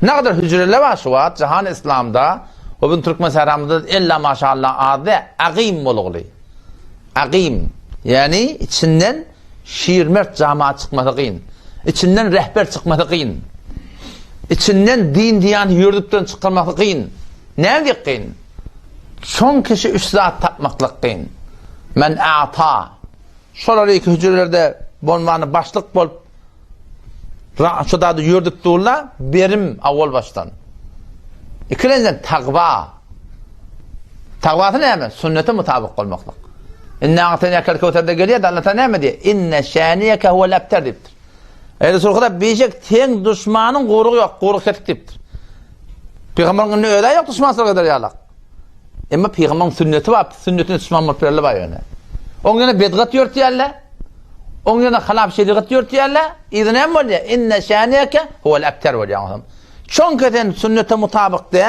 Nagadar hüjreler bar şu wagt jahan islamda we biziň türkmen sähramyzda ella maşallah az däl, agym bolugly. Agym, ýagny içinden şirmert jamaat çykmasy kyn. Içinden rehber çykmasy kyn. Içinden din diýany ýürdüpden çykarmasy kyn. Näme diýip kyn? Şoň kişi üç zat tapmaklyk kyn. Men ata. Şolar iki hüjrelerde bolmany başlyk bolup şu zady ýördüp durlar, berim awal başdan. Ikilenjen tagwa. Tagwasy näme? Sünnete mutabyk bolmaklyk. Inna a'taýnakel kewserde gelýär, Allah Taala näme diýýär? Inne şaniýeke huwel ebter diýipdir. Eý Resul Huda, bişek seň duşmanyň gurugy ýok, gurugy kesik diýipdir. Pygamberiň indi özi ýok duşmançylyk eder ýalak. Emma pygamberiň sünneti bar, sünnetine duşman bolup berli bar ýöne. Oň ýöne bedgat ýörtýärler. Oň ýöne halap şerigat ýörtýärler. Yzy näme bolýar? Inne şaniýeke huwel ebter bolýar onsoň. Çünki sen sünnete mutabyk dä,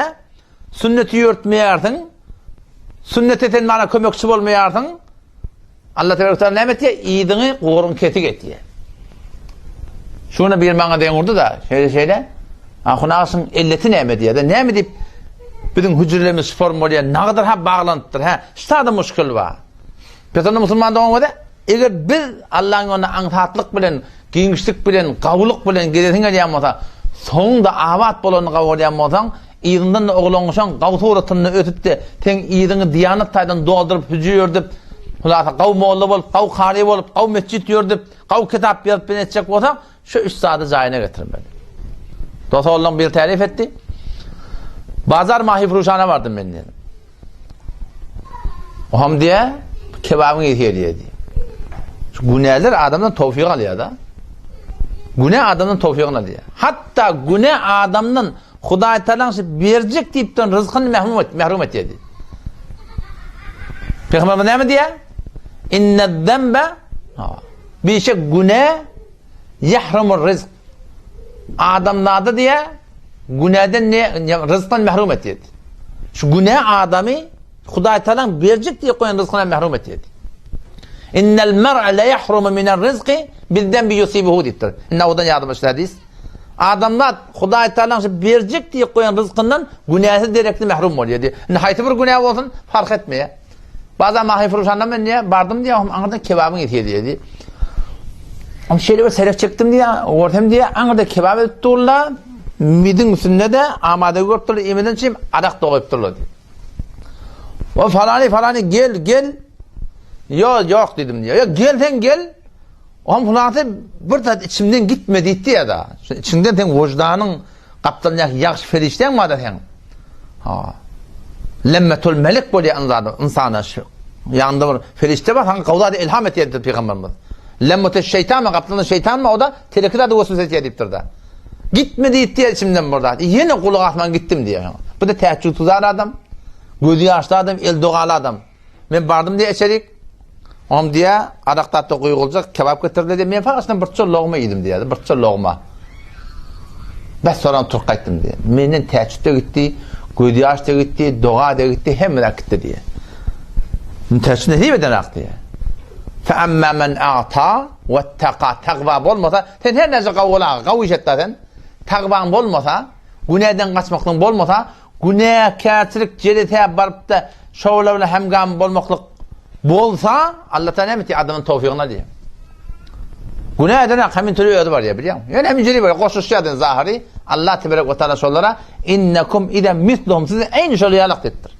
sünneti ýörtmeýärsiň, sünnete sen mana kömekçi bolmaýarsyň. Allah tebarek taala näme etýär? Yzyňy guruň kesik etýär. Şuna bir maňa deň urdy-da, şeýle şeýle. Ahun agşyň elleti näme diýýär? Näme diýip biziň hüjrelerimiz şu form bolýar? Nagydyr ha baglanypdyr, ha. Şu sada muşkil bar. Pes onda musulman dogan bolsa, eger biz Allahyň ýolunda aňsatlyk bilen, giňişlik bilen, gawulyk bilen gezesiň gelýän bolsa, soňuň-da abat bolanyny gawy görýän bolsaň, yzyňdan-da oglangyşaň gaw suratynda ösüp-de, seň yzyňy diýanat taýdan dolduryp, hüji ýördüp, hulasa gaw molla bolup, gaw kary bolup, gaw metjit ýördüp, gaw kitap ýazyp bilen etjek bolsaň, şu üç zady jaýyna getirmeli. Dos oglanlaryň biri täryf etdi. Bazar mahyfruşana bardym men diýdi. Oham diýe, kebabyň ýesi gelýär diýe. Şu günäler adamdan towfyk alýar-da. Günä adamdan towfygyny alýar. Hatda günä adamdan Hudaý Tagalaň şu berjek diýip duran ryzkyny mehrum et, mehrum etýär diýip. Peygamberimiz näme diýýär? Inne-zenbe bişek günä ýahrumur rizk. Adamzada diýýär, günäden ne ryzkdan mehrum etýär. Şu günä adamy Hudaý Tagalaň berjek diýip goýan ryzkyndan mehrum etýär. Innel mer'e le ýahrumu minel rizki bizden bi yusibuhu diýipdir. Inna odan ýadyma şu hadis. Adamzat Hudaý Tagalaň şu berjek diýip goýan ryzkyndan günäsiz derekli mehrum bolýar diýip. Indi haýsy bir günä bolsun fark etmeýär. Bazar mahy furuşanda men diýýär, bardym diýýär, hom aňyrdan kebabyň ysy gelýär diýip. Hom şeýle bir serek çekdim diýýär, görsem diýýär, aňyrda kebap edip durlar, midiň üstünde-de amada görüp durlar, iýmeden çim arak dogyp durlar diýip. O falany falany gel gel. Ýok, ýok diýdim diýýär. Ýok, gel sen gel. Hom hulasy bir zat içimden gitme diýdi diýýär-de. Içiňden sen wyždanyň Gapdalyndaky ýagşy perişdäň bar-da seň. Ha. Lemmetul melek bolýar ynsana, ynsana şu. Ýanynda bir perişde bar, saňa gowy zady ilham etýär diýipdir pygamberimiz. Lemmetul şeýtan bar, gapdalynda şeýtan bar, o da teleki zady weswese etýär diýipdir-de. Gitme diýip diýer içimden bir zat. Ýene gulak asman gitdim diýýär. Bu da täjjüd tuzar adam, gözi ýaşly adam, el dogaly adam. Men bardym diýe içerik. Oňam diýe, arak datda guýguljak kebap getirdiler diýe. Men fagaşdan birçe logma iýdim diýýär, birçe logma. Bes soran turup gaýtdym diýe. Menden täçit de gitdi, göz ýaş da gitdi, doga da gitdi, hemme zat gitdi diýe. Täçit nesip edenak diýe. Fe amma men a'ta we taqa tagwa bolmasa, sen her näçe gawy bol aga, gawy iş et sen. Tagwaň bolmasa, günäden gaçmaklygyň bolmasa, Günäkärçilik jelesä baryp-da, şolar bilen hemgam bolmaklyk bolsa, Allah Taala näme etýär? Adamyň towfygyny alýar. Günä eden hemin türi özi barýar, bilýäňmi? Ýöne hemin jüri barýar, goşuşýar den zahyry. Allah teberek we taala şolara innekum ize misluhum siz eýni şol ýalak diýipdir.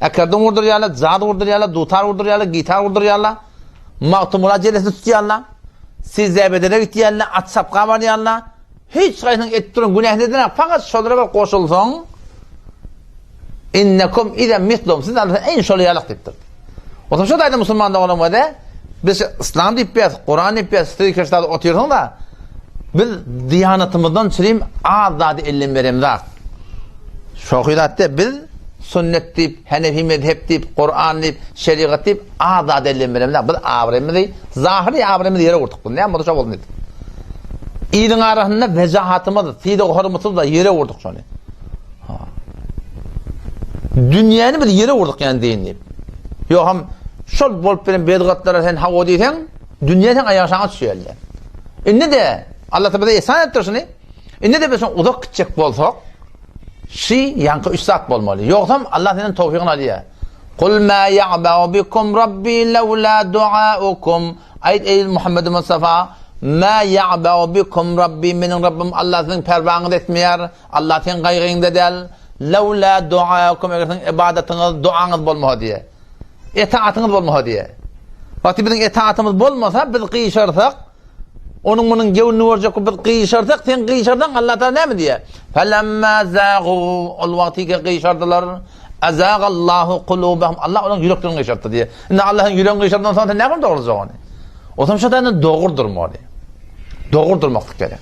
Ekerdin gurdurýarlar, jaz gurdurýarlar, dutar gurdurýarlar, gitar gurdurýarlar. Magtymgula jelesi tutýarlar. Sizzäbedere gitýärler, at çapga barýarlar. Hiç haýsynyň edip duran günäsini edenak, fakat şolara bir goşulsaň, innekum izen mislum, siz alsa eýni şol ýalak diýipdir. Otam şo taýda musulman doganlar bolsa, biz yslam diýip ýas, Kuran diýip ýas, siz keşde otyrsyň da, biz diýanatymyzdan çirim az zady elden beremzak. Şohy zatda biz sünnet diýip, Hanefi mezhep diýip, Kuran diýip, şerigat diýip Az zat elden beremzok. Biz abraýymyzy, zahyry abraýymyzy ýere wurduk. Bu näme bolsa şo bolsun diýdik. Iliň arasynda wejahatymyz, sylag-hormatymyz da ýere wurduk şony. Ha. Dünýäni biz ýere wurduk ýani diýin diýip. Ýok hem şol bolup bilen bedgatlara sen hawa diýseň, dünýä sen aýaşaňa düşýärler. Indi de Allah bize ihsan etdir şuny. Indi-de biz şoň uzak gitjek bolsak, şi ýaňky üç zat bolmaly. Ýogsam Allah senden towfygyny alýar. Kul ma ya'ba'u bikum Rabbi lawla duaukum. Aýt eý Muhammed Mustafa, ma ya'ba'u bikum Rabbi meniň Rabbym Allah siziň perwaňyzy etmeýär. Allah seň gaýgyňda däl. Lawla duaukum eger siziň ibadatyňyz, duaňyz bolmasa diýe. Etaatyňyz bolmasa diýe. Wagty biziň etaatymyz bolmasa, biz gyşarsak, Onuň munuň göwnüni görjek bolup biz gyşarsak, sen gyşarsaň Allah Taala näme diýýär? Felemma zagu ol wagtyky gyşardylar. Azagallahu kulubahum. Allah olaryň ýüreklerini gyşartdy diýýär. Indi Allahyň ýüregini gyşardan soň sen näme dogrujak ony? Otam şo taýdan dogry durmaly. Dogry durmaklyk gerek.